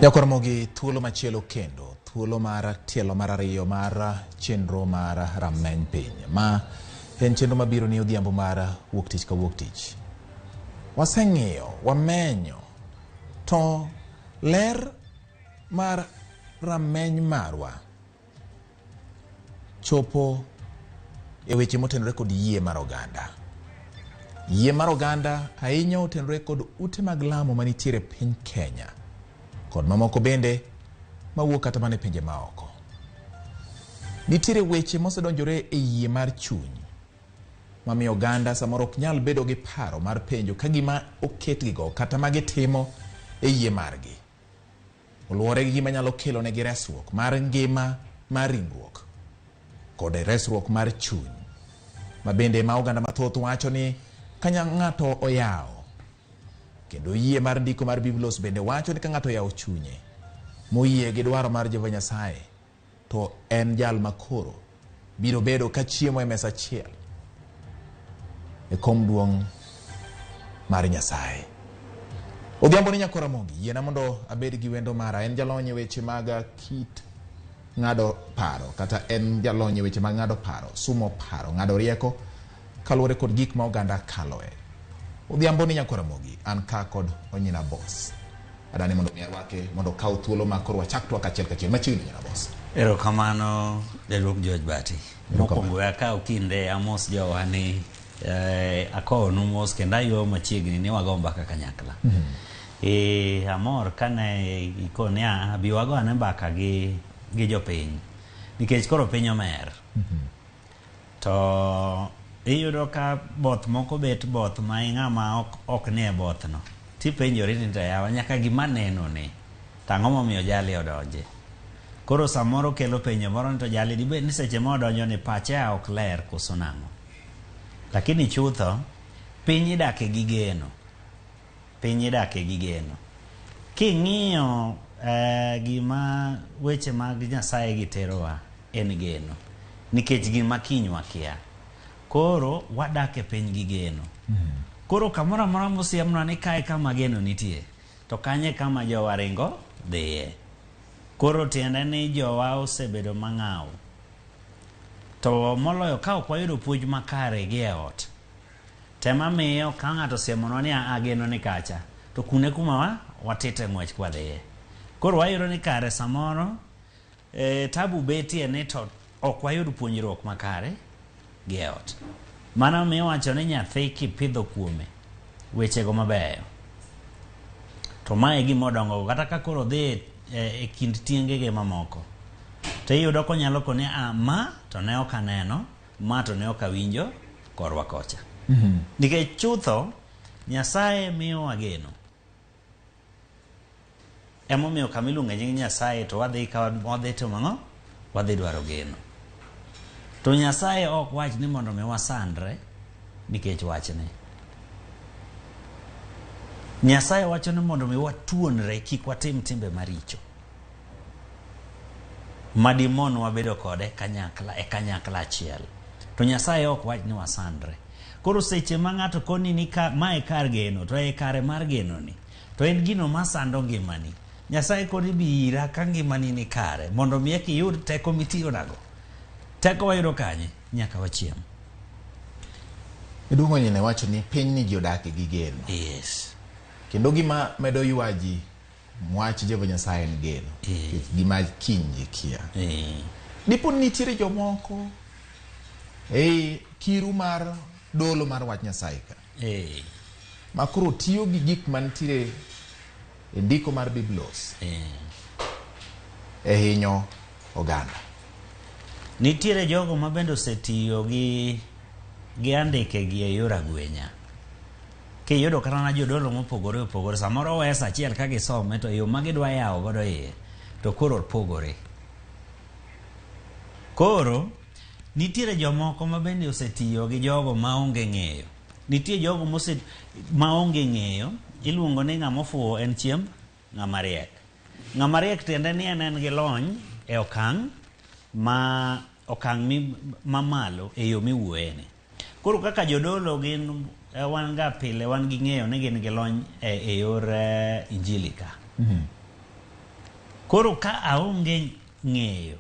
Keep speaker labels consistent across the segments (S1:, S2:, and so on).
S1: Nyakwar thuolo machielo kendo, thuolo mar tielo mar ariyo mar chenro mar Rameny Piny. Ma en chenro mabiro ni odhiambo mar wuok tich ka wuok tich. Waseng'iyo, wamenyo, to ler mar rameny marwa chopo e weche motenore kod yie mar oganda. Yie mar oganda ahinya otenore kod ute mag lamo manitiere piny Kenya kod mamoko bende mawuok kata mana e pinje maoko. Nitiere weche mosedonjore e yie mar chuny mamiyo oganda samoro ok nyal bedo gi paro mar penjo ka gima oketgigo kata ma gitimo e yie margi oluwore gi gima nyalo kelo negi resruok mar ngima mar ringruok kod resruok mar chuny ma bende ma oganda mathoth wacho ni ka ng'ato oyawo kendo yie mar ndiko mar Biblos bende wacho ni ka ng'ato oyawo chunye moyie gi dwaro mar Jehova Nyasaye to en jal makoro biro bedo ka chiemo e mesa achiel e kom duong' mar Nyasaye. Odhiambo ni Nyakwar Ramogi, yiena mondo abed gi wendo mara. En jalony e weche mag kit ng'ado paro kata en jalony e weche mag ng'ado paro, sumo paro, ng'ado rieko kaluwore kod gik ma oganda kaloe. Odhiambo ni Nyakwar Ramogi, an ka kod Onyina Boss. Adani mondo mi arwake mondo okaw thuolo ma koro wachak twak achiel kachiel. Machiegni Onyina Boss.
S2: Erokamano jalup George Bati. Mokwongo we akaw kinde amos jowa ni akowonu mos kendo aywayo machiegni ni wago mbaka kanyakla. Amor kane ikoni bi wago ane mbaka gi jopiny nikech koro piny omer. To iyudo ka both moko bet both ma ing'ama ok nie both no. Tipenjori ni to yawa nyaka gima neno ni to ang'o momiyo jali odonje. Koro samoro kelo penjo moro ni to jali dibed ni seche ma odonjo ni pache a ok ler koso nang'o. Lakini chutho piny idake gi geno. Piny idake gi geno. King'iyo gima weche mag Nyasaye gi terowa en geno. Nikech gima kiny wakia. Koro wadak e piny gi geno. Koro kamoro amora mosiemnwa ni kae kama geno nitie, to kanye kama jowa ringo dhiye. Koro tiende ni jowa osebedo mang'aw. To moloyo ka ok wayudo puonj makare gi e ot, tema miyo ka ng'ato osiemonwa ni a geno ni kacha, to kune kuma watite ng'wech kwadhiye. Koro wayudo ni kare samoro tabu betie ni to ok wayud puonjruok makare gi e ot. Mano miyo wacho ni nyathi kipidho kuome wechego mabeyo, to mae gima odongo kata ka koro dhi e kind tiengege mamoko, to iyudo konyalo koni a ma to ne ok aneno, ma to ne ok awinjo korwa kocha. Nikech chutho Nyasaye miyowa geno. Emomiyo kama iluonge nying Nyasaye to wadhi ka wadhi timo ang'o? Wadhi dwaro geno. To Nyasaye ok wach ni mondo mi wasandre nikech wachne. Nyasaye wacho ni mondo mi watuonre kik watim timbe maricho. Madimonwa bedo kode kanyakla e kanyakla achiel. To Nyasaye ok wach ni wasandre. Koro seche ma ng'ato koni ni mae kar geno, to e kare mar geno ni, to en gino masando ngimani. Nyasaye koni bi ira ka ngimani ni kare, mondo mi eka iyud teko mitiyo nago. Teko wayudo kanye? Nyaka wachiem.
S1: Iduong' Onyina wacho ni piny ni ji odak gi geno.
S2: Yes.
S1: Kendo gima medo ywa ji wach Jehova Nyasaye en geno. Gima kiny ji kia. Dipo ni nitiere jomoko ei kiru mar dolo mar wach Nyasaye ka. Ma koro tiyo gi gik mantiere e ndiko mar Biblos e hinyo oganda.
S2: Nitiere jogo ma bende osetiyo gi andike gi e yor agwenya. Kiyudo kata na jodolo mopogore opogore, samoro wes achiel ka gisome to yo ma gidwa yawo godo iye to koro opogore. Koro nitiere jomoko ma bende osetiyo gi jogo maonge ng'eyo. Nitie jogo maonge ng'eyo, iluongo ni ng'ama ofuwo en chiemb ng'ama riek. Ng'ama riek tiende ni en gi lony e okang' ma okang' mamalo e yo miwuoyeni. Koro kaka jodolo gin wan ga pile wan gi ng'eyo ni gin gi lony e yor injili ka. Koro ka aonge ng'eyo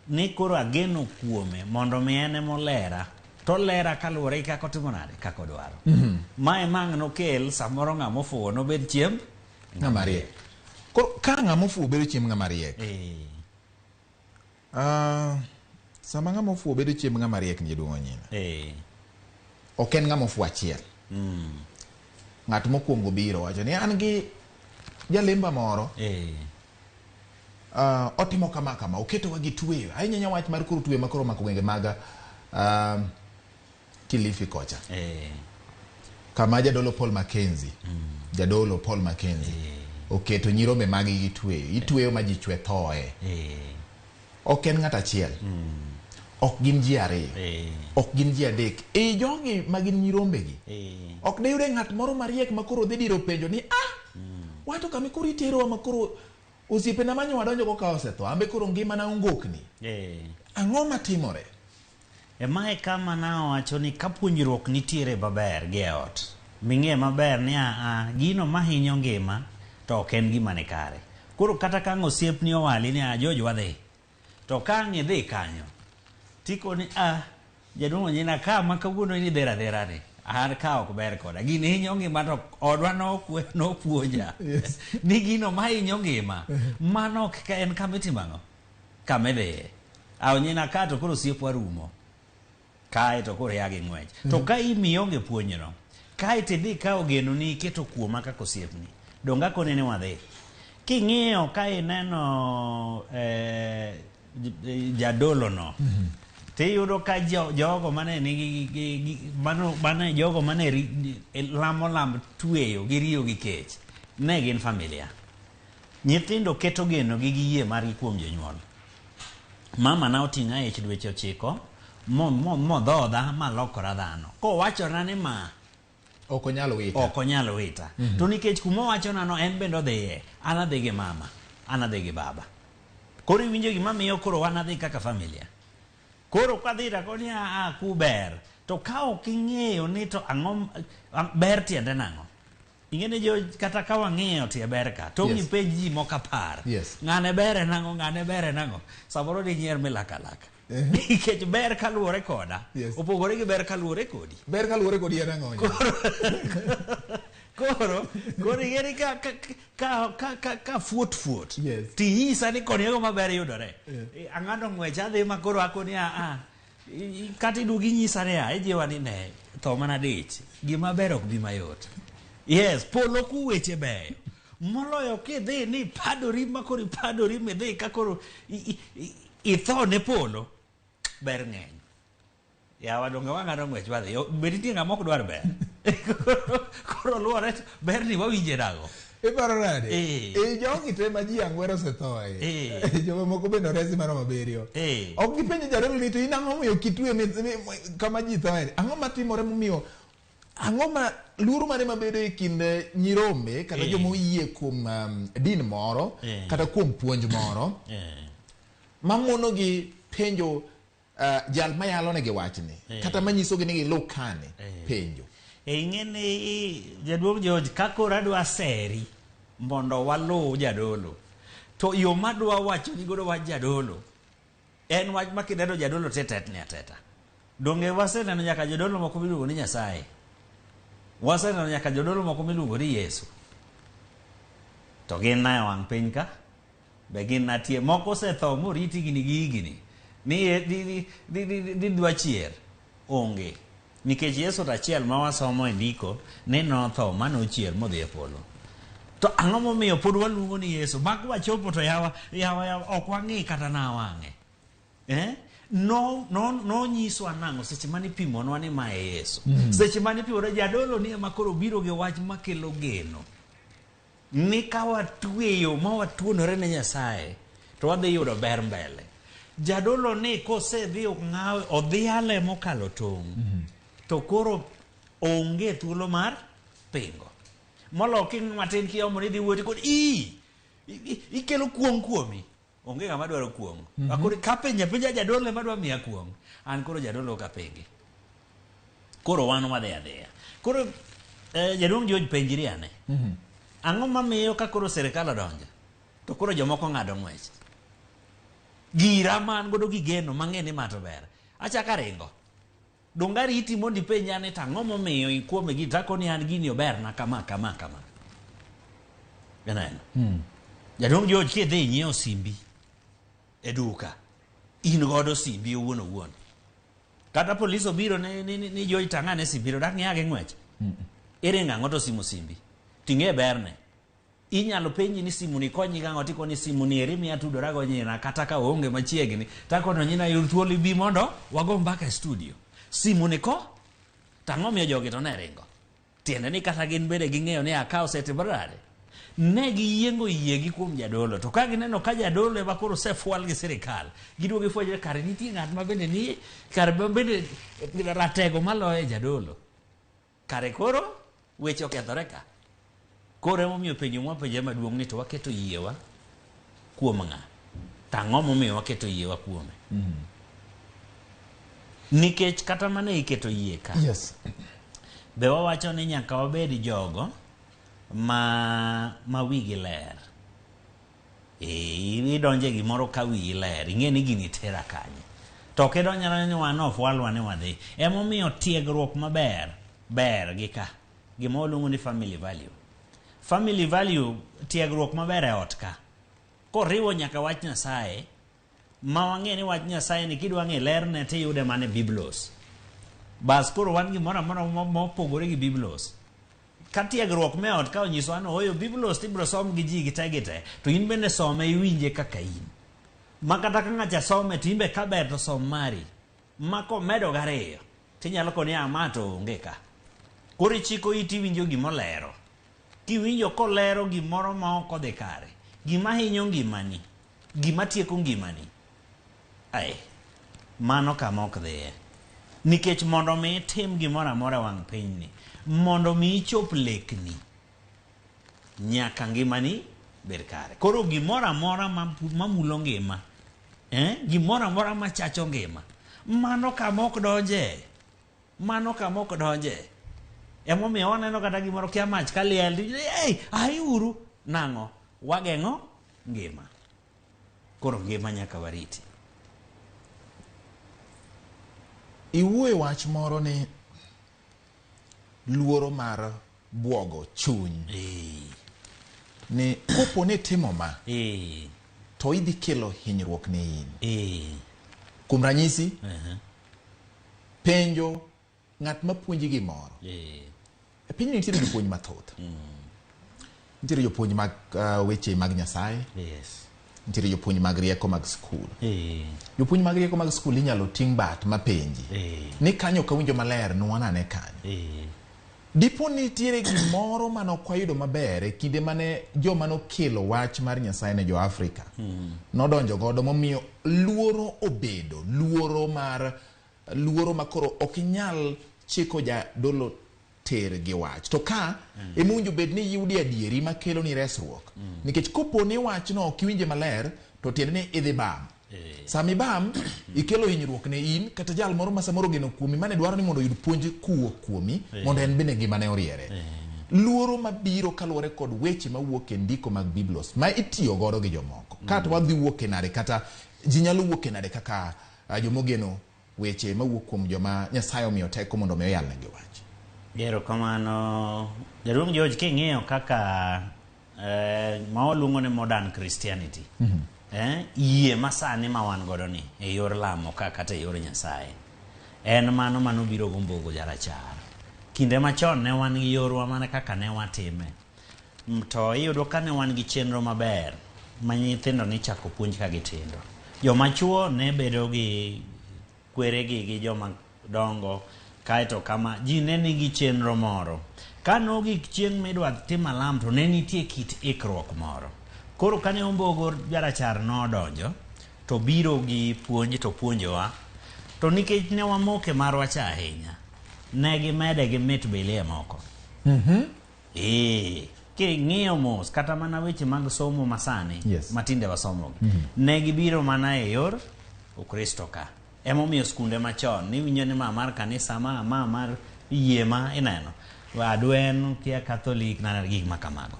S2: ni koro ageno kuome mondo mi en ema olera, to olera kaluwore gi kaka otimo nade, kaka odwaro. Mae ma ang' nokel samoro ng'ama ofuwo nobed chiemb
S1: ng'ama riek. Koro ka ng'ama ofuwo bedo chiemb ng'ama riek. Sama ng'ama ofuwo bedo chiemb ng'ama riek ni jaduong' Onyina. Ok en ng'ama ofuwo achiel. Ng'at mokwongo biro wacho ni an gi jalemba moro. Otimo kama kama, oketowa gi tweyo. Ahinya ahinya wach mar koro tweyo ma koro omako gwenge mag Kilifi kocha. Kama jadolo Paul Mackenzie, jadolo Paul Mackenzie oketo nyirombe magi gi tweyo. Itweyo ma ji chwe thoe. Ok en ng'at achiel. Ok gin ji ariyo. Ok gin ji adek. E jogi ma gin nyirombegi. Ok diyude ng'at moro mariek ma koro dhi diro penjo ni ah, wato kama koro iterowa ma koro osiepena ma nyo wadonjo go ka osetho, ambe koro ngimana ongokni. Ang'o matimore?
S2: E mae kama nawacho ni ka puonjruok nitiere maber gi e ot, ming'e maber ni a gino mahinyo ngima to ok en gima ni kare. Koro kata ka ang' osiepni owali ni a George wadhi, to ka ang' idhi kanyo, tikoni a jaduong' Onyina ka ma kawuono in idhero adhera ni, an ka ok ber koda. Gini hinyo ngima to odwa nokwe nopuonja. Ni gino mahinyo ngima, mano ok en kama itimo ang'o? Kama idhiye. A Onyina ka to koro osiepwa rumo. Kae to koro ya gi ng'wech. To ka imionge puonjno, kae to idhi ka ogeno ni iketo kuoma kaka osiepni. Donge akoni ni wadhi. King'iyo ka ineno jadolo no, tiyudo ka jogo mane nigi gi, mano, mane jogo mane lamo lamb tweyo gi riyo gi kech, ne gin familia. Nyithindo keto geno gi gi yie margi kuom jonyuol. Mama na oting'a ich dweche 9 modhodha malokora dhano. Kowachona ni ma
S1: ok onyal wita.
S2: Ok onyal wita. To nikech kuma owachona no en bende odhiye, an adhi gi mama, an adhi gi baba. Koro iwinjo gima miyo koro wan adhi kaka familia. Koro kadhi to akoni a ku ber. To ka ok ing'eyo ni to ang'o ber tiende nang'o? Ing'e ni jo kata ka wang'iyo tie ber ka, to ngipenj ji moko 10. Ng'ane ber en ang'o, ng'ane ber en ang'o? Samoro dinyier milaka laka. Nikech ber kaluwore koda, opogore gi ber kaluwore kodi.
S1: Ber kaluwore kodi en ang'o?
S2: Koro ing'e ni ka fuot fuot, tinyisa ni koni ego maber yudore. Ang'ado ng'wech adhi ma koro akoni a kata iduogi inyisa ni a ijiwa ni ne tho mana dich. Gima ber ok bi mayot. Yes, polo ku weche beyo. Moloyo kidhi ni ipadori ma koro ipadori midhi ka koro itho ne polo, ber ng'eny. Yawa donge wang'ado ng'wech wadhi. Be nitie ng'ama ok dwar ber? Koro luwore ber ni wawinje nang'o?
S1: Iparo nade? Jogi te ma ji ang'wer osethoe. Joma moko bende oresi maromo 7. Ok gipenjo jadolo ni to in ang'o momiyo ok itwe kama ji thoe? Ang'o matimore momiyo ang'o ma luoro mane mabedo e kind nyirombe kata joma oyie kuom din moro kata kuom puonj moro mamonogi penjo jal mayalo negi wachni kata manyisogi ni giluw kani penjo.
S2: Ing'e ni jaduong' George, ka koro adwa seri mondo waluw jadolo, to yo madwa wachoni godo wach jadolo en wach ma kineno jadolo te tetni ateta. Donge waseneno nyaka jodolo moko miluongo ni Nyasaye? Waseneno nyaka jodolo moko miluongo ni Yesu. To gin na e wang' piny ka? Be gin natie? Moko osetho moriti higni gi higni ni dwa chier. Onge. Nikech Yesu to achiel ma wasomo e ndiko ni notho ma nochier modhi e polo. To ang'o momiyo pod waluongo ni Yesu? Mak wachopo to yawa, yawa, yawa, ok wang'i kata na wang'e. No, no, no nyiswa nang'o seche mane ipimonwa ni ma e Yesu. Seche mane ipimonwa jadolo ni ema koro biro gi wach makelo geno. Ni ka watweyo ma watuonore ne Nyasaye to wadhi yudo ber mbele. Jadolo ni kosedhi ong'awe odhiale mokalo tong', to koro onge thuolo mar pingo. Molo king'o matin kiomo ni idhi wuoyo kod ikelo kuong' kuomi. Onge ng'ama dwaro kuong'. Akoro kapenja penja jadolo ema dwa miya kuong'. An koro jadolo ok apengi. Koro wan wadhi adhiya. Koro jaduong' George penjri ane. Ang'o mamiyo ka koro sirikal odonjo? To koro jomoko ng'ado ng'wech. Gira ma an godo gi geno mang'e ni ma to ber. Achako aringo. Donge ariti mondo ipenja ni to ang'o momiyo ikuome gini to akoni an gini oberna kama kama kama. Ineno? Jaduong' George kidhi inyiewo simbi e duka, in godo simbi owuon owuon. Kata polis obiro ni, ni, ni, ni George tang'ane simbi to dak ng'iya gi ng'wech. Iringo ang'o to simo simbi. Ting'e berne. Inyalo penji ni simu ni konyi gang'o tikoni simu ni eri miya tudora go nyina kata ka oonge machiegni takono nyina yud thuolo ibi mondo wago mbaka e studio. Simu ni ko tang'o miyo jogi to ne ringo. Tiende ni kata gin bende ging'eyo ni akaw osetimore nade. Ne giyiengo yiegi kuom jadolo to ka gineno ka jadolo ema koro osefwal gi sirikal giduogo gifwenyo ni kare nitie ng'at ma bende ni kare ma bende ratego maloyo jadolo. Kare koro weche okethore ka. Koro emomiyo penjo mwapenjore maduong' ni to waketo yiewa kuom ng'a? To ang'o momiyo waketo yiewa kuome? Nikech kata mana e keto yie ka,
S1: Yes.
S2: be wawacho ni nyaka wabed jogo ma ma wigi ler. Eh, idonjo e gimoro ka wiyi ler, ing'e ni gini tera kanye. To ok idonjo adonja ni wan ofwalwa ni wadhi. Emomiyo tiegruok maber ber gi ka. Gima waluongo ni family value. Family value, tiegruok maber e ot ka. Koriwo nyaka wach Nyasaye, ma wang'e ni wach Nyasaye ni kidwa ng'e lerne tiyude mana e Biblos. Bas koro wan gimoro amora mopogore gi Biblos. Ka tiegruok me ot ka onyisowa ni ooyo Biblos tibiro som gi ji gite gite, to in bende some iwinje kaka in. Ma kata ka ng'acha some to in be kaber to som mari. Ma komedo gariyo, tinyalo koni a ma to onge ka. Koro ichiko iti iwinjo gimolero. Kiwinjo kolero gimoro ma ok odhi kare, gima hinyo ngimani, gima tieko ngimani, ai, mano kama ok dhiye. Nikech mondo mi itim gimoro amora e wang' pinyni, mondo mi ichop lekni, nyaka ngimani bed kare. Koro gimoro amora mamulo ngima, gimoro amora machacho ngima, mano kama ok donje. Mano kama ok donje. Emomiyo waneno kata gimoro kia mach ka liel, hey, aiuru nang'o? Wageng'o ngima. Koro ngima nyaka wariti.
S1: Iwuoye wach moro ni luoro mar buogo chuny. Ni kopo ni itimo ma, to idhi kelo hinyruok ne in. Kuom ranyisi, penjo ng'at mapuonji gimoro. E pinyni nitiere jopuonj mathoth. Nitiere jopuonj mag weche mag Nyasaye.
S2: Yes.
S1: Nitiere jopuonj mag rieko mag skul. Jopuonj mag rieko mag skul inyalo ting' bat mapenji. Ni kanyo ok awinjo maler, nuanane kanyo. Dipo ni nitiere gimoro mane ok wayudo maber e kinde mane joma nokelo wach mar Nyasaye ne jo-Afrika nodonjo godo momiyo luoro obedo, luoro mar luoro ma koro ok inyal chiko jadolo ter gi wach. To ka ema owinjo bed ni iyude adieri makelo ni resruok. Nikech kopo ni wachno ok iwinje maler, to tiende ni idhi bam. Sama ibam, ikelo hinyruok ne in kata jal moro ma samoro ogeno kuomi mane dwaro ni mondo oyud puonj kuwuok kuomi mondo en bende ngimane oriere. Luoro mabiro kaluwore kod weche mawuok e ndiko mag Biblos ma itiyo godo gi jomoko. Kata wadhi wuok e nade kata ji nyalo wuok e nade kaka jomogeno weche mawuok kuom joma Nyasaye omiyo teko mondo omi oyalnegi wach.
S2: Erokamano. Jaduong' George, king'iyo kaka ma waluongo ni modern Christianity, yie masani ma wan godo ni e yor lamo ka kata e yor Nyasaye, en mano manobiro go Mbogo jarachar. Kinde machon ne wan gi yorwa mana kaka ne watime. To iyudo ka ne wan gi chenro maber ma nyithindo nichako puonj ka gitindo. Joma chuo ne bedo gi kweregi gi joma dongo, kaeto kama ji ne nigi chenro moro. Ka nogik chieng' midwa tim alam to ne nitie kit ikruok moro. Koro kane Ombogo jarachar nodonjo, to biro gi puonj to puonjowa. To nikech ne wamoke marwa cha ahinya, ne gimede gi mit bilie moko. King'iyo mos kata mana weche mag somo masani,
S1: Yes.
S2: matinde wasomogi, ne gibiro mana e yor Ukristo ka. Emomiyo skunde machon niwinjo ni ma mar kanisa, ma mar yie ma ineno. Adwen, kia Catholic, na gik ma kamago.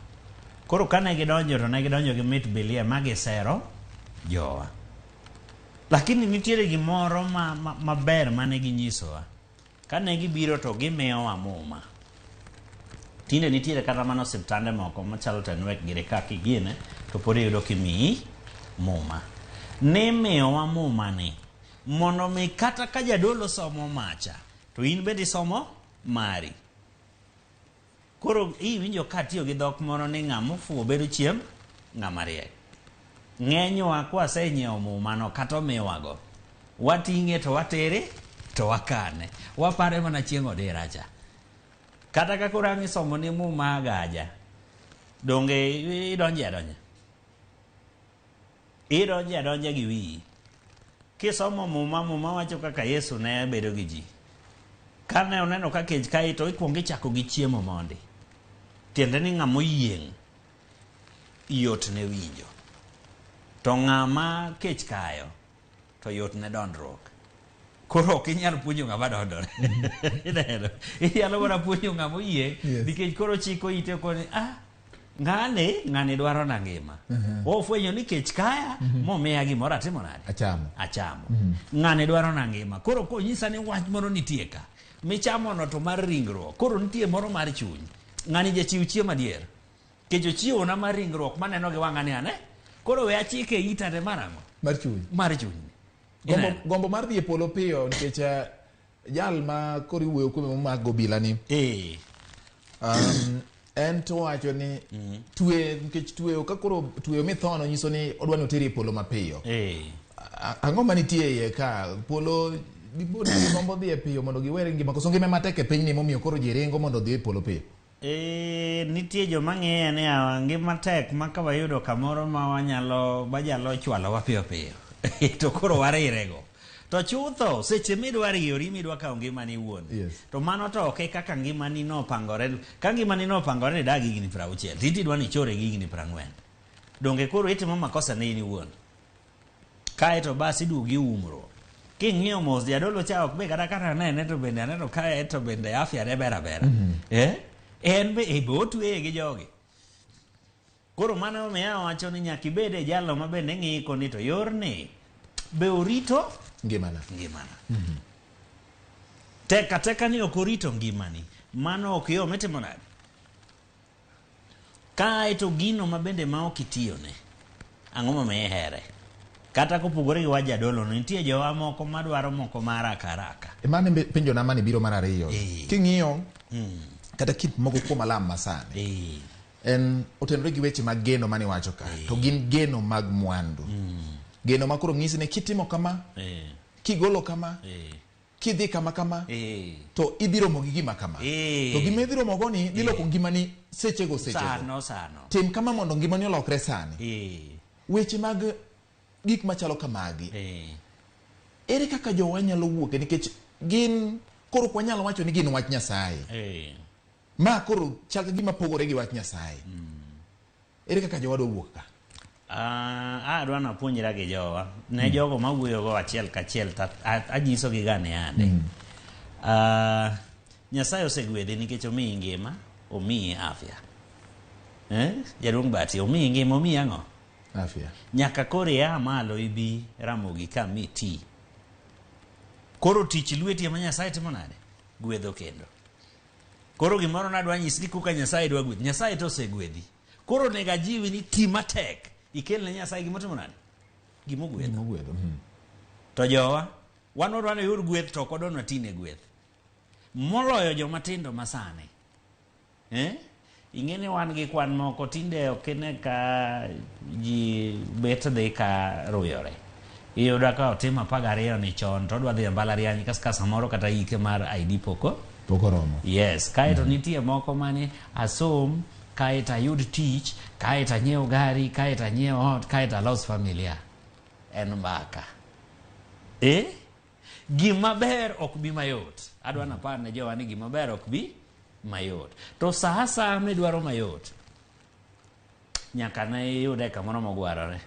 S2: Koro kane gidonjo to ne gidonjo gi mit bilia ma gisero jowa. Lakini nitiere gimoro maber mane ginyisowa. Kane gibiro to gimiyowa muma. Tinde nitiere kata mana osiptande moko machalo Tenwek gire ka kigine to pod iyudo kimiyi muma. Nimiyowa muma ni mondo mi kata ka jadolo somo macha to in bende isomo mari. Koro iwinjo ka atiyo gi dhok moro ni ng'ama ofuwo bedo chiemb ng'ama riek. Ng'enywa kwasenyiewo mumano kata omiwago, wating'e to watere to wakane. Wapare mana chieng' odira cha. Kata ka koro ang' isomo ni muma agaja, donge idonje adonja? Idonje adonja gi wiyi. Kisomo muma, muma wacho kaka Yesu ne bedo gi ji. Kane oneno ka kech kae to ikuongo ichako gi chiemo mondi. Tiende ni ng'ama oyieng' yot ne winjo. To ng'ama kech kayo to yot ne dondruok. Koro ok inyal puonjo ng'ama dondore. Ineno? Inyalo mana puonjo ng'ama oyieng' nikech koro chiko ite koni ah ng'ani dwaro na ngima. Ofwenyo ni kech kaya momiya gimoro atimo nade?
S1: Achamo.
S2: Ng'ani dwaro na ngima. Koro konyisa ni wach moro nitie ka. Michamo no to mar ringruok. Koro nitie moro mar chuny. Ng'ani jachiw chiemo adier. Kech ochiwona mar ringruok maneno gi wang'a ni ane. Koro we achike ita ne mar ang'o?
S1: Mar chuny.
S2: Mar chuny.
S1: Gombo mar dhi e polo piyo nikech jal ma koro iwuoyo kuome momak gobila ni. En to wacho ni twe nikech tweyo ka koro tweyo mithono nyiso ni odwa ni oteri e polo mapiyo. Ang'o manitie iye ka polo dipo ni gombo dhi e piyo mondo giwere ngima koso ngima matek e pinyni momiyo koro ji ringo mondo odhi e polo piyo.
S2: Nitie joma ng'iye ni awa ngima tek ma ka wayudo kamoro ma wanyalo wanyalo chwalowa piyo piyo to koro warirego. To chutho seche midwa riyori midwa kawo ngimani iwuon. To mano to ok e kaka ngimani nopangore. Ka ngimani nopangore ni idag higni 60 to idwa ni ichore gi higni 40. Donge koro itimo makosa ne in iwuon. Kae to bas iduogo iumruok. King'iyo mos jadolo cha ok be kata kata anene to bende aneno ka to bende afya ne ber abera. En be be otweye gi jogi. Koro mano omiyo awacho ni nyaka ibed e jalo ma bende ng'iko ni to yorni be orito
S1: ngimana.
S2: Ngimana. Tek ateka ni ok orito ngimani. Mano ok yo mitimo nade? Kae to gino ma bende ma ok itiyone, ang'o momiyo ihere? Kata kopogore gi wach jadolo no, nitie jowa moko madwaro moko ma haraka haraka.
S1: Mano penjo na mane biro mar ariyo. King'iyo kata kit moko kuom alam masani. En otenore gi weche mag geno mane iwacho ka. To gin geno mag mwandu. Geno ma koro ng'isi ni kitimo kama, kigolo kama, kidhi kama kama, to idhi romo gi gima kama. To gima idhi romo go ni dhi loko ngimani sechego sechego.
S2: Sano.
S1: Tim kama mondo ngimani olokre sani. Weche mag gik machalo kamagi. Ere kaka jowa nyalo wuok nikech gin koro ok wanyal wacho ni gin wach Nyasaye. Ma koro chal ka gima pogore gi wach Nyasaye. Ere kaka jowa dwa wuok ka?
S2: Adwa napuonjra gi jowa. Ne jogo mawuoyo go achiel kachiel anyiso gi ga ni ande. Nyasaye osegwedhi nikech omiyi ngima, omiyi afya. Jaduong' Bati, omiyi ngima, omiyi ang'o?
S1: Afya.
S2: Nyaka koro ia malo ibi Ramogi ka mi ti. Koro tich lweti ema Nyasaye timo nade? Gwedho kendo. Koro gimoro nadwa nyisi ni kuka Nyasaye dwa gwedhi. Nyasaye to osegwedhi. Koro onego ajiwi ni ti matek. Ikel ne Nyasaye gimotimo nade? Gimogwedho.
S1: Gimogwedho.
S2: To jowa, wan wadwa ni oyud gweth to ok wadwa ni watine gweth. Moloyo joma tindo masani. Ing'e ni wan gi kwan moko tinde ok ine ka ji bet dhi ka ruyore. Iyudo ka otimo 12 ni chon to odwa dhi e mbalariany ka samoro kata hike mar ID pok
S1: oromo.
S2: Yes, kaeto nitie moko mane asom, kaeto ayud tich, kaeto anyiew gari, kaeto anyiew ot, kaeto alos familia. En mbaka. Gima ber ok bi mayot. Adwa napar ne jowa ni gima ber ok bi mayot. To sa asaya midwaro mayot, nyaka ne iyude kamoro mogwarore.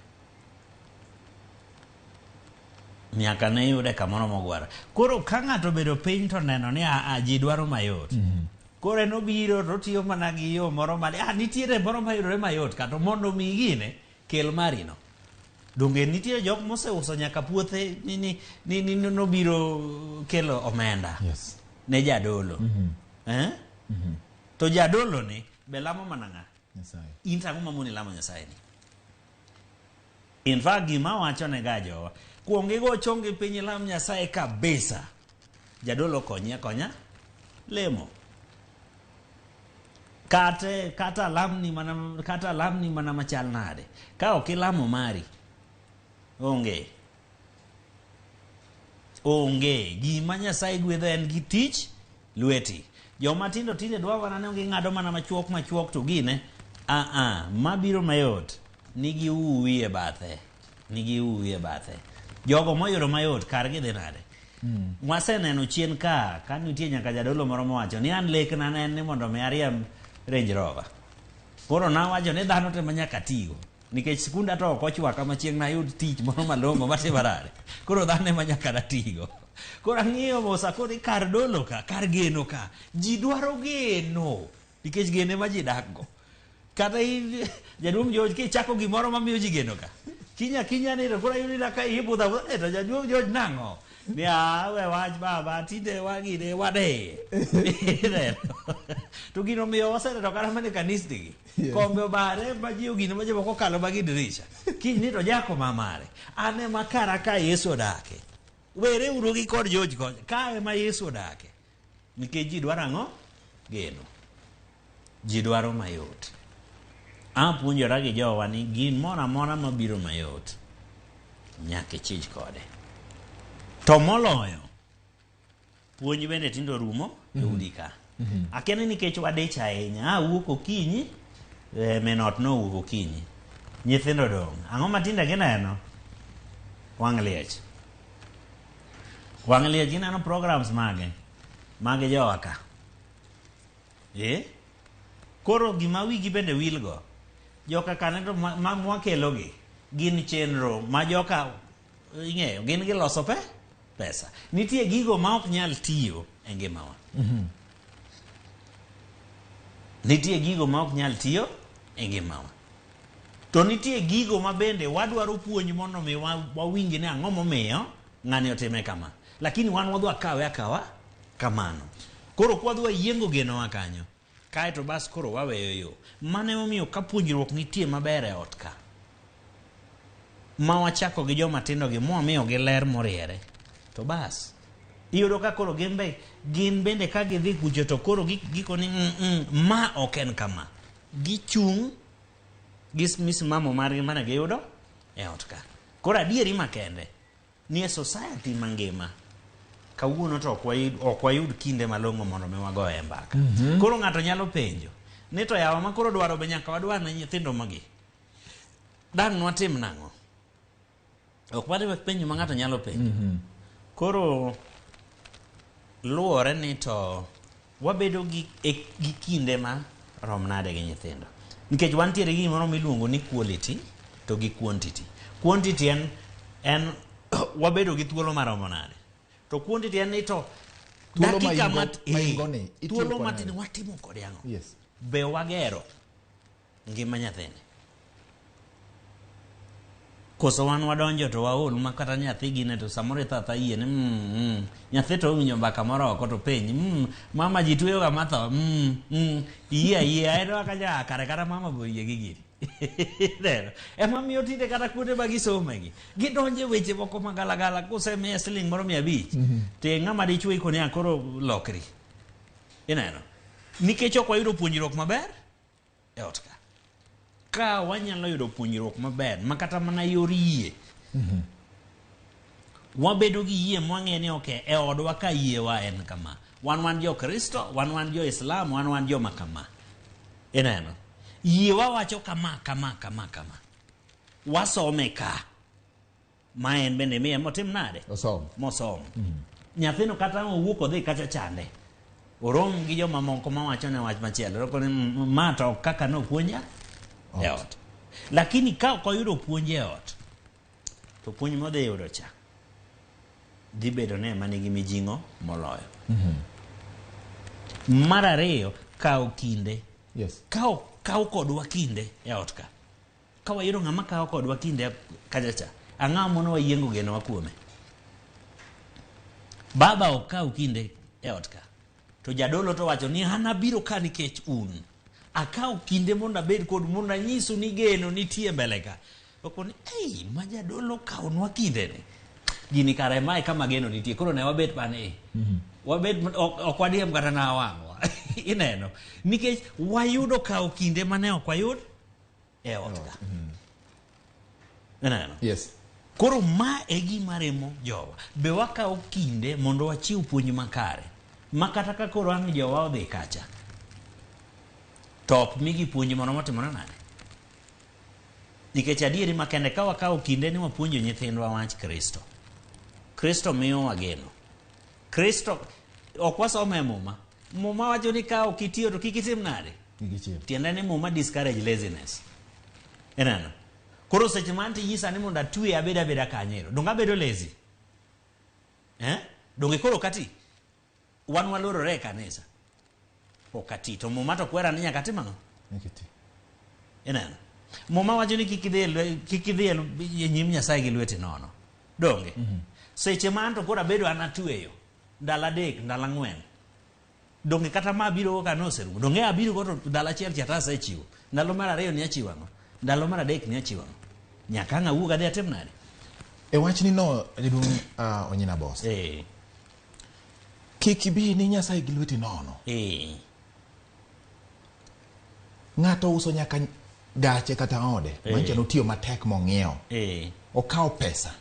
S2: Nyaka ne iyude kamoro mogwarore. Koro ka ng'ato obedo piny to neno ni ji dwaro mayot. Koro en obiro to otiyo mana gi yo moro ma nitiere moro mayudore mayot kata mondo mi gine kel marino. Donge nitie jok moseuso nyaka puothe ni nobiro kelo omenda
S1: Yes.
S2: ne jadolo. Eh? To jadolo ni be lamo mana ng'a?
S1: Nyasaye.
S2: In to ang'o mamoni lamo Nyasaye ni? In fact, gima wacho ne ga jowa, kuong igo chongi piny ilam Nyasaye kabisa. Jadolo konyi akonya lemo. Kata alamni mana machal nade. Ka ok ilamo mari, onge. Onge. Gima Nyasaye gwedho en gi tich lweti. Joma tindo tinde dwa mana ni ging'ado mana machuok machuok to gine. Mabiro mayot nigi uwi e bathe. Nigi uwi e bathe. Jogo moyudo mayot kargi dhi nade? Waseneno chien ka nitie nyaka jadolo moro mowacho ni an lekna ne en ni mondo mi ariemb Range Rover. Koro nawacho ni dhano te ma nyaka tigo. Nikech sikunda to ok ochwaka ma chieng' nayud tich moro malong'o matimorare. Koro dhano ema nyaka natigo. Koro ang'iyo mos akoni kar dolo ka, kar geno ka, ji dwaro geno. Nikech geno ema ji dak go. Kata in jaduong' George kichako gimoro mamiyo ji geno ka. Kinya kinya ni to koro ayudi na ka ibudha budha, to jaduong' George nang'o? Ni we wach baba, tinde wagine wadeye. To gino miyo waseneno kata mana e kanisni gi.
S1: Yes.
S2: Kombe obare ma ji ogine ma jomoko okalo ma gi dirisha. Kiny ni to jako ma mare. An ema kara ka Yesu odake. Were uru gi kod George kocha. Ka ema Yesu odake. Nikech ji dwaro ang'o? Geno. Ji dwaro mayot. Apuonjora gi jowa ni gimoro amora mabiro mayot nyaka ichich kode. To moloyo, puonj bende tinde orumo e udi ka. Akia ni nikech wadich ahinya, awuok okinyi, min ot nowuok okinyi. Nyithindo dong'. Ang'o ma tinde gineno? Wang' liech. Wang' liech gineno programs mage? Mage jowa ka. Koro gima wigi bende wilgo, joka kane to ma mwakelogi gin chenro ma joka ing'eyo, gin giloso pesa. Nitie gigo ma ok nyal tiyo e ngimawa. Nitie gigo ma ok nyal tiyo e ngimawa. To nitie gigo ma bende wadwaro puonj mondo mi wawinj ni ang'o momiyo ng'ani otime kama. Lakini wan wadwa kawe akawa kamano. Koro kwadwa yiengo genowa kanyo, kaeto bas koro waweyo yo. Mano emomiyo ka puonjruok nitie maber e ot ka, ma wachako gi joma tindo gi mwamiyo gi ler moriere, to bas iyudo ka koro gin bende ka gidhi kucho to koro giko ni ma ok en kama. Gichung' gi misimamo margi mane giyudo e ot ka. Koro adieri makende ni e society mangima kawuono to ok wayud kinde malong'o mondo mi wagoye mbaka. Koro ng'ato nyalo penjo ni to yawa ma koro dwaro be nyaka wadwar ne nyithindo magi. Dang' nwatim nang'o? Ok wadhi penjo ma ng'ato nyalo penjo. Koro luwore ni to wabedo gi kinde ma rom nade gi nyithindo. Nikech wantiere gi gimoro miluongo ni quality to gi quantity. Quantity en wabedo gi thuolo maromo nade. To quantity en ni to dakika thuolo matin watimo kode ang'o?
S1: Yes.
S2: Be wagero ngima nyathini? Koso wan wadonjo to waol ma kata nyathi gine to samoro itho atha yie ni nyathi to owinjo mbaka moro oko to penj mama ji tweyo ga matho yie ayie en kaka kare kata mama be oyie gi gini. Neno. Ema miyo tinde kata kuonde ma gisome gi gidonje weche moko magalagala kosemiye siling moro 500 to ng'ama dichuo ikoni a koro lokri. Ineno. Nikech ok wayudo puonjruok maber e ot ka. Ka wanyalo yudo puonjruok maber ma kata mana yor yie. Wabedo gi yie mwang'e ni okay, e odwa ka yiewa en kama. Wan jo Kristo, wan jo Islam, wan joma kama. Ineno. Yiewa wacho kama, kama, kama, kama. Wasome ka. Ma en bende miye motim nade?
S1: Osom.
S2: Mosom. Nyathino kata owuok odhi kacha chande. Orom gi joma moko mawacho ne wach machielo. Roko ni ma to kaka nopuonja e ot. Lakini ka ok oyudo puonj e ot, to puonj modhi yudo cha dhi bedo ne ema nigi mijing'o moloyo. Mar ariyo, kawo kinde.
S1: Yes.
S2: Kawo kodwa kinde e ot ka. Ka wayudo ng'ama kawo kodwa kinde kacha cha, ang'o mono wayiengo genowa kuome? Baba ok kaw kinde e ot ka. To jadolo to wacho ni an abiro ka nikech un. Akawo kinde mondo abed kodu mondo anyisu ni geno nitie mbele ka. Okoni, ei, ma jadolo kawonwa kinde ni. Gini kare mae kama geno nitie. Koro ne wabet bane. Wabet ok wadiem kata na wang'wa. Ineno. Nikech wayudo kawo kinde mane ok wayud e ot ka. Ineno.
S1: Yes.
S2: Koro ma e gima remo jowa. Be wakawo kinde mondo wachiw puonj makare. Ma kata ka koro ang' jowa odhi kacha, to ok migi puonj moro motimore nade. Nikech adieri makende ka wakawo kinde ni wapuonjo nyithindwa wach Kristo. Kristo miyowa geno. Kristo ok wasome e Muma. Muma wacho ni ka ok itiyo to kik itim nade? Tiende ni Muma discourage laziness. Ineno? Koro seche ma anti nyisa ni mondo atwe abed abeda kanyero. Donge abedo lazy? Eh? Donge koro ok ati? Wan walorore e kanisa. Ok ati. To Muma to kwera ni nyaka atim ang'o? Ineno? Muma wacho ni kik idhi e nyim Nyasaye gi lweti nono. Donge? Seche ma anto koro abedo an atweyo. Ndalo 3, ndalo 4. Donge kata ma abiro go ka noserumo. Donge abiro go to ndalo achiel cha to asechiwo. Ndalo mar 2 ni achiwo ang'o? Ndalo mar 3 ni achiwo ang'o? Nyaka ang' awuog adhi atim nade?
S1: E wachni no, jaduong' Onyina Boss. Kik ibi ni Nyasaye gi lweti nono. Ng'ato uso nyaka gache kata ode. Manyiso ni otiyo matek mong'iewo. Okawo pesa.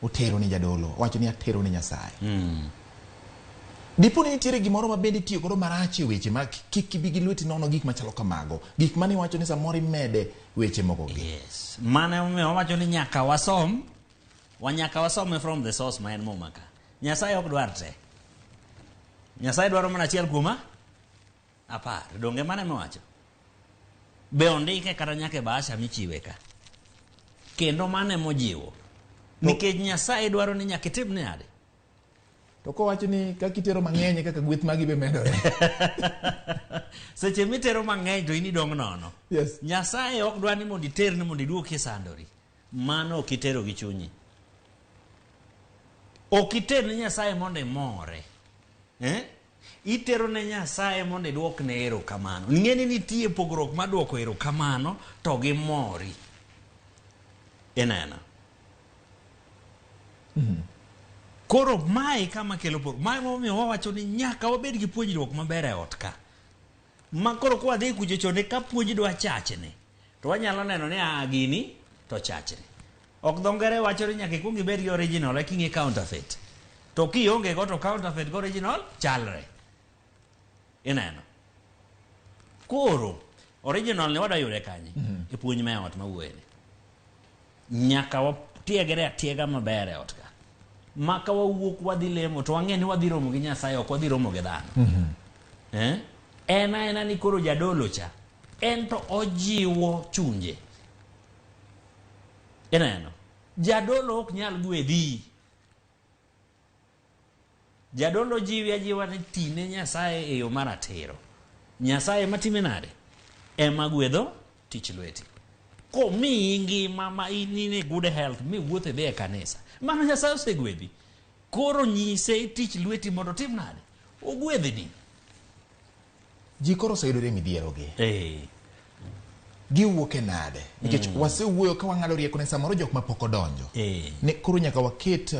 S1: Otero ni jadolo, owacho ni atero ni Nyasaye. Dipo ni nitiere gimoro ma bende itiyo godo marach e weche ma kik ibi gi lweti nono gik machalo kamago. Gik mane iwacho ni samoro imede weche moko gi.
S2: Yes. Mano emomiyo wawacho ni nyaka wasom, nyaka wasome from the source ma en Muma ka. Nyasaye ok dwar te. Nyasaye dwaro mana achiel kuom 10. Donge mano ema owacho? Be ondike kata nyaka e bahasha michiwe ka. Kendo mano emojiwo. Nikech Nyasaye dwaro ni nyaka itim nade?
S1: To kowacho ni kaka itero mang'eny kaka gweth magi be medore.
S2: Seche mitero mang'eny to in idong' nono.
S1: Yes.
S2: Nyasaye ok dwar ni mondo iter ni mondo iduoki sandori. Mano ok itero gi chunyi. Ok iter ni Nyasaye mondo imore. Itero ne Nyasaye mondo iduokne erokamano. Ng'e ni nitie pogruok mar duoko erokamano to gi mori. Ineno? Koro mae kama kelo pogruok. Mae momiyo wawacho ni nyaka wabed gi puonjruok maber e ot ka. Ma koro kwa dhi kucho chonde ka puonj dwa chachni, to wanyalo neno ni a gini to chachni. Ok dho ngere wacho ni nyaka ikuong ibed gi original eka ing'e counterfeit. To kionge go to counterfeit go original chalre. Ineno? Koro original ni wadwa yude kanye? E puonj ma e ot mawuoye ni. Nyaka watiegre atiega maber e ot ka. Ma ka wawuok wadhi lemo to wang'e ni wadhi romo gi Nyasaye, ok wadhi romo gi dhano. En aena ni koro jadolo cha, en to ojiwo chunje. Ineno? Jadolo ok nyal gwedhi. Jadolo jiwi ajiwa ni tine Nyasaye e yo maratiro. Nyasaye ema time nade? Ema gwedho tich lweti. Komiyi ngima ma in e good health, miwuotho idhi e kanisa. Mano Nyasaye osegwedhi. Koro nyise tich lweti mondo otim nade? Ogwedhni.
S1: Ji koro oseyudore e midhierogi. Giwuok e nade? Nikech wasewuoyo ka wang'ado rieko ne samoro jok mapok odonjo. Ni koro nyaka waket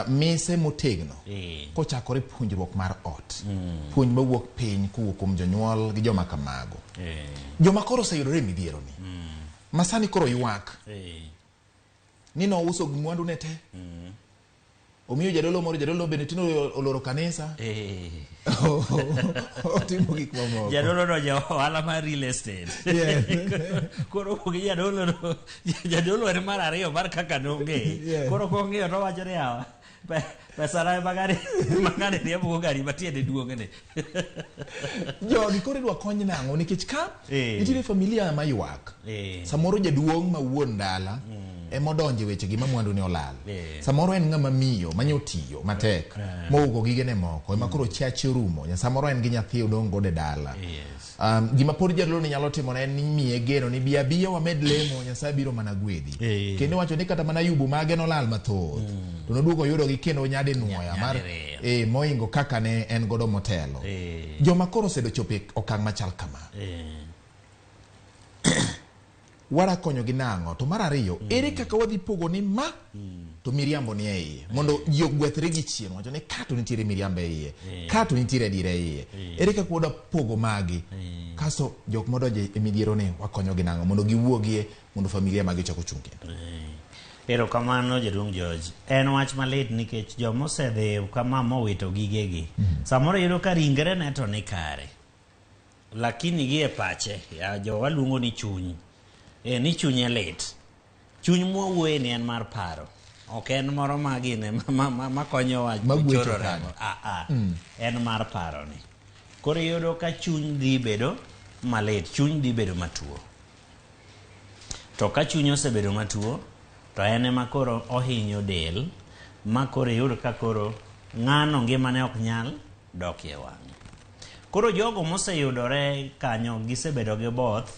S1: mise motegno kochakore puonjruok mar ot. Puonj mawuok piny kowuok kuom jonyuol gi joma kamago. Joma koro oseyudore e midhieroni. Ma sani koro ywak. Ni nouso mwandu ne te. Omiyo jadolo moro, jadolo bende tinde oloro kanisa. Otimo gik mamoko.
S2: Jadolo no ja ohala mar real estate. Koro gi jadolo no, jadolo en mar ariyo mar kaka nong'e. Koro kong'iyo to wacho ni yawa, pesa na magari magari riembo go gari matiende duong'ne.
S1: Jogi koro idwa kony nang'o? Nikech ka nitiere familia maywak. Samoro jaduong' ma wuon dala. Emodonjo e wechegi ma mwandu ne olal.
S2: Eh.
S1: Samoro en ng'ama miyo manyotiyo matek mougo gigene moko ema koro chache orumo. Samoro en gi nyathi odong' godo e dala.
S2: Yes.
S1: Gima pod jadolo ni nyalo timo ne en ni miye geno ni bi abiya wamed lemo, Nyasaye biro mana gwedhi.
S2: Eh.
S1: Kendo wacho ni kata mana Ayubu mage nolal mathoth. To noduogo oyudogi kendo nyadinuoya mar
S2: Nyadiriyo.
S1: moingo kaka ne en godo motelo.
S2: Eh.
S1: Joma koro osedochopo e okang' machal kama. Wara konyogi nang'o? To mar ariyo, ere kaka wadhi pogo ni ma to miriambo ni e iye? Mondo ji ogwethre gi chien wacho ni ka to nitiere miriambo e iye, ka to nitiere adiera e iye. Ere kaka wadwa pogo magi? Kasto jok modonjo e midhiero ni wakonyogi nang'o mondo giwuogie mondo familia magi ochak ochung' kendo.
S2: Erokamano jaduong' George. En wach malit nikech joma osedhi kama mowito gigegi. Samoro iyudo ka ringre ne to ni kare. Lakini gi e pache, ya jowa luongo ni chuny. E, ni chunye lit. Chuny mwawuoye ni en mar paro. Ok en moro ma gine ma konyowa
S1: Magwecho
S2: choro
S1: kanyo.
S2: remo. Ah, ah. En mar paro ni. Koro iyudo ka chuny dhi bedo malit, chuny dhi bedo matuo. To ka chuny osebedo matuo, to en ema koro ohinyo del, ma koro iyud ka koro ng'ano ngimane ok nyal dokie wang'e. Koro jogo moseyudore kanyo gisebedo gi both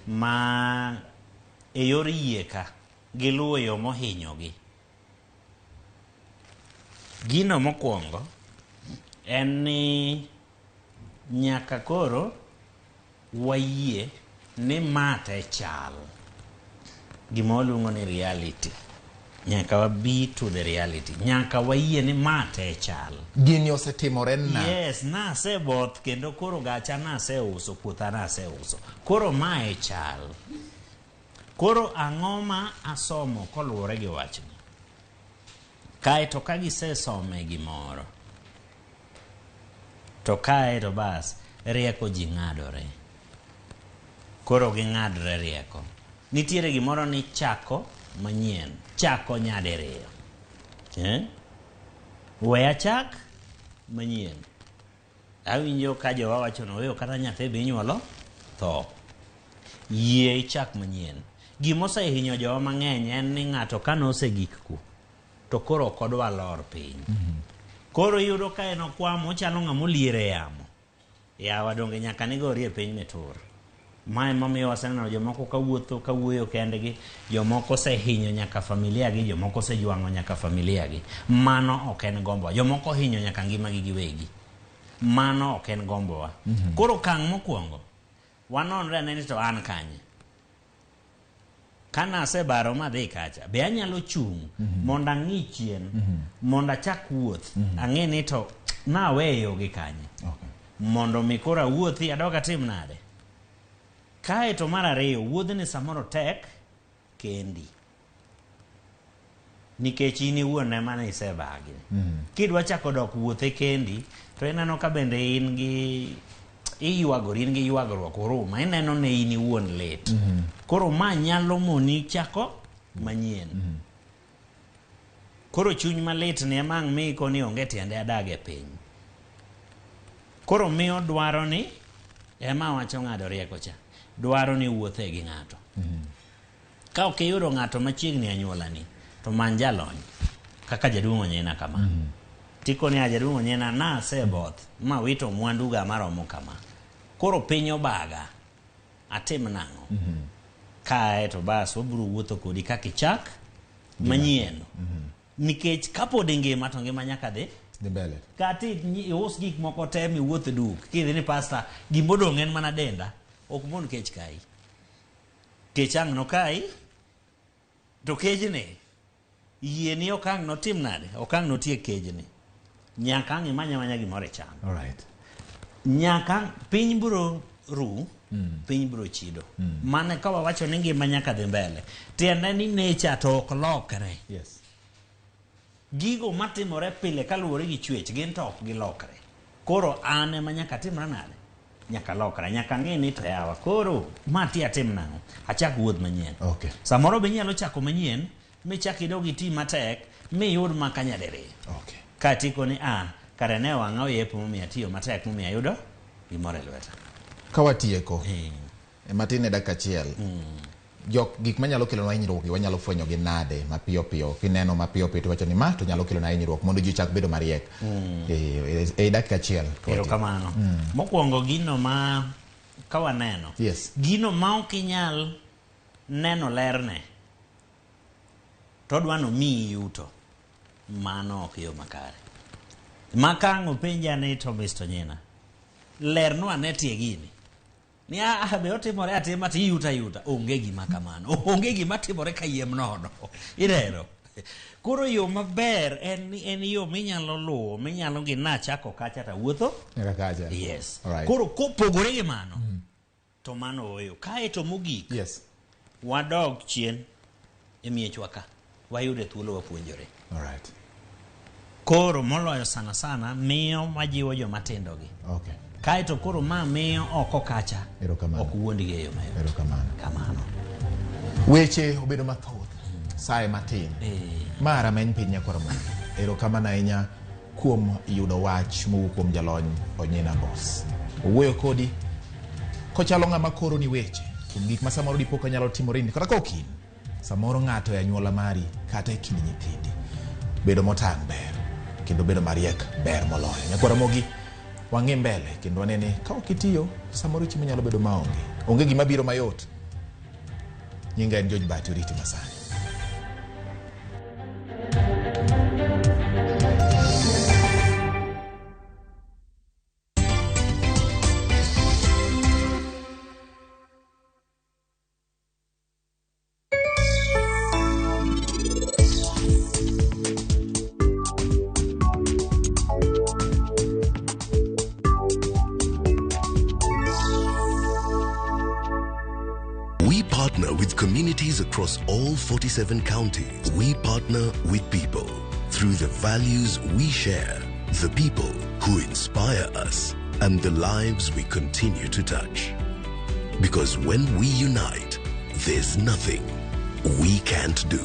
S2: ma e yor yie ka giluwo yo mohinyogi. Gino mokwongo en ni nyaka koro wayie ni ma te chal. Gima waluongo ni reality. Nyaka wabi to the reality. Nyaka wayie ni ma te chal.
S1: Gini osetimore na.
S2: Yes, naseboth kendo koro gacha naseuso, puotha naseuso. Koro mae chal. Koro ang'o ma asomo koluwore gi wachni? Kae to ka gisesome gimoro, to kae to bas, rieko ji ng'adore. Koro ging'adre rieko. Nitiere gimoro ni chako manyien, chako nyadiriyo. Eh? We achak manyien. Awinjo ka jowa wacho ni oyo kata nyathi be inyuolo tho. Yie ichak manyien. Gima osehinyo jowa mang'eny en ni ng'ato ka nosegik ku, to koro ok odwa lor piny. Koro iyudo ka en okwamo, ochalo ng'ama oliere yamo. Yawa donge nyaka nigorie piny mitur. Ma emomiyo waseneno jomoko kawuotho kawuoyo kendgi, jomoko osehinyo nyaka familia gi, jomoko osejwang'o nyaka familia gi. Mano ok en gombowa. Jomoko ohinyo nyaka ngimagi giwegi. Mano ok en gombowa. Koro okang' mokwongo, wanonre ane ni to an kanye. Ka nasebaro madhi kacha, be anyalo chung' mondo ang'i chien, mondo achak wuoth, ang'e ni to naweyo gi kanye.
S1: Okay.
S2: Mondo mi koro awuothi adog atim nade. Kae to mar ariyo, wuodhni samoro tek kendi. Nikech in iwuon ema ne isebagi. Kidwa chako dok wuothe kendi, to ineno ka bende in gi iywagori, in gi ywagruok huruma, ineno ne in iwuon lit. Koro ma nyalo moni chako manyien. Koro chuny malit ni ema ang' mi koni onge tiende adag e piny. Koro miyo dwaro ni ema wacho ng'ado rieko cha. Dwaro ni wuothe gi ng'ato. Ka ok iyudo ng'ato machiegni anyuolani, to many jalony kaka jaduong' Onyina kama. Tikoni a jaduong' Onyina naseboth ma wito mwanduga maromo kama. Koro piny obaga, atim nang'o? Kae to bas wabiro wuotho kodi kaka ichak manyien. Nikech kapod ingima to ngima nyaka dhi.
S1: Dhi mbele.
S2: Kata ius gik moko te miwuoth duk, kidhi ni pasta, gimodong' en mana denda, ok mon kech kai. Kech ang' nokai, to kejni, yie ni ok ang' notim nade, ok ang' notiek kejni. Nyaka ang' imany amanya gimoro icham.
S1: All right.
S2: Nyaka piny biro ru, piny biro chido. Mane ka wawacho ni ngima nyaka dhi mbele. Tiende ni nature to ok lokre.
S1: Yes.
S2: Gigo matimore pile kaluwore gi chwech gin to ok gilokre. Koro an ema nyaka timra nade? Nyaka lokra, nyaka ng'e ni to yawa. Koro ma ti atim nang'o? Achak wuoth manyien.
S1: Okay.
S2: Samoro be inyalo chako manyien, michak idog iti matek, miyud maka nyadiriyo.
S1: Okay.
S2: Ka tiko ni a, kare ne wang'a oyepo momiyo atiyo matek momiyo ayudo gimoro e lweta.
S1: Ka watieko, e matin e dakika achiel. Jok gik manyalo kelonwa hinyruok gi wanyalo fwenyo gi nade mapiyo piyo kineno mapiyo piyo tiwacho ni ma to nyalo kelona hinyruok mondo ji ochak bedo mariek. E dakika achiel.
S2: Erokamano. Mokwongo gino ma ka waneno.
S1: Yes.
S2: Gino ma ok inyal neno lerne to odwa nomiyi yuto mano ok yo makare. Ma ka ang' openja ni to Mr. Onyina lernwa ane tie gini. Ni ah, be otimore atima to iyuto ayuta. Onge gima kamano. Onge gima timore kayiem nono. Ineno? Koro yo maber en en yo minyalo luwo minyalo gi nachako kacha tawuotho.
S1: Nyaka kacha.
S2: Yes.
S1: Alright.
S2: Koro kopogore gi mano to mano oyo. Kae to mogik
S1: Yes.
S2: wadog chien e miechwa ka wayude thuolo wapuonjore.
S1: Alright.
S2: Koro moloyo sana sana miyo majiwo joma tindo gi.
S1: Okay.
S2: Kae to koro ma miyo oko kacha
S1: Erokamano.
S2: ok wuondgi e yo mayot.
S1: Erokamano.
S2: Kamano.
S1: Weche obedo mathoth. Saye matin.
S2: Eh.
S1: Ma rameny piny nyakwar Ramogi. Erokamano ahinya kuom yudo wach mowuok kuom jalony Onyina Boss. Owuoyo kodi kochalo ng'ama koro ni weche kuom gik ma samoro dipo ka nyalo timore ni kata ka ok in. Samoro ng'ato e anyuola mari kata e kind nyithindi. Bedo motang' ber kendo bedo mariek ber moloyo. Nyakwar Ramogi wang'i mbele kendo wanene ka ok itiyo samoro chiemo nyalo bedo maonge. Onge gima biro mayot. Nyinga en George Bati Oriti Masani.
S3: We partner with communities across all 47 counties. We partner with people through the values we share, the people who inspire us, and the lives we continue to touch. Because when we unite, there's nothing we can't do.